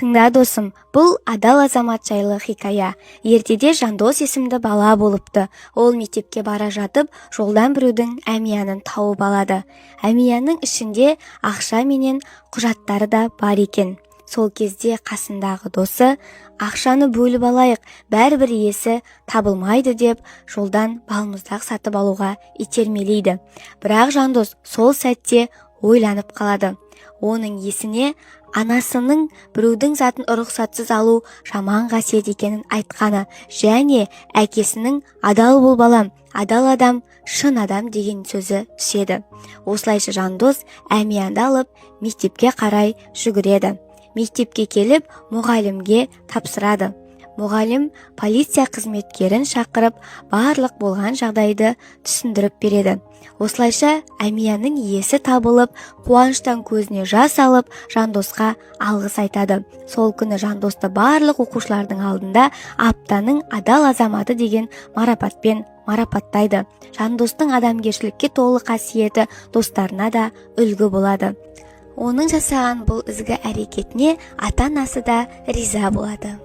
Тыңда, досым, бұл адал азамат жайлы хикая. Ертеде Жандос есімді бала болыпты. Ол мектепке бара жатып, жолдан біреудің әмиянын тауып алады. Әмиянның ішінде ақша менен құжаттары да бар екен. Сол кезде қасындағы досы: «Ақшаны бөліп алайық, бәрібір иесі табылмайды», – деп, жолдан балмұздақ сатып алуға итермелейді. Бірақ Жандос сол сәтте ойланып қалады. Оның есіне анасының біреудің затын рұқсатсыз алу жаман қасиет екенін айтқаны және әкесінің «Адал бол, балам, адал адам – шын адам» деген сөзі түседі. Осылайша Жандос әмиянды алып, мектепке қарай жүгіреді. Мектепке келіп, мұғалімге тапсырады. Мұғалім полиция қызметкерін шақырып, барлық болған жағдайды түсіндіріп береді. Осылайша әмиянның иесі табылып, қуаныштан көзіне жас алып, Жандосқа алғыс айтады. Сол күні Жандосты барлық оқушылардың алдында «Аптаның адал азаматы» деген марапатпен марапаттайды. Жандостың адамгершілікке толы қасиеті достарына да үлгі болады. Оның жасаған бұл ізгі әрекетіне ата анасы да риза болады.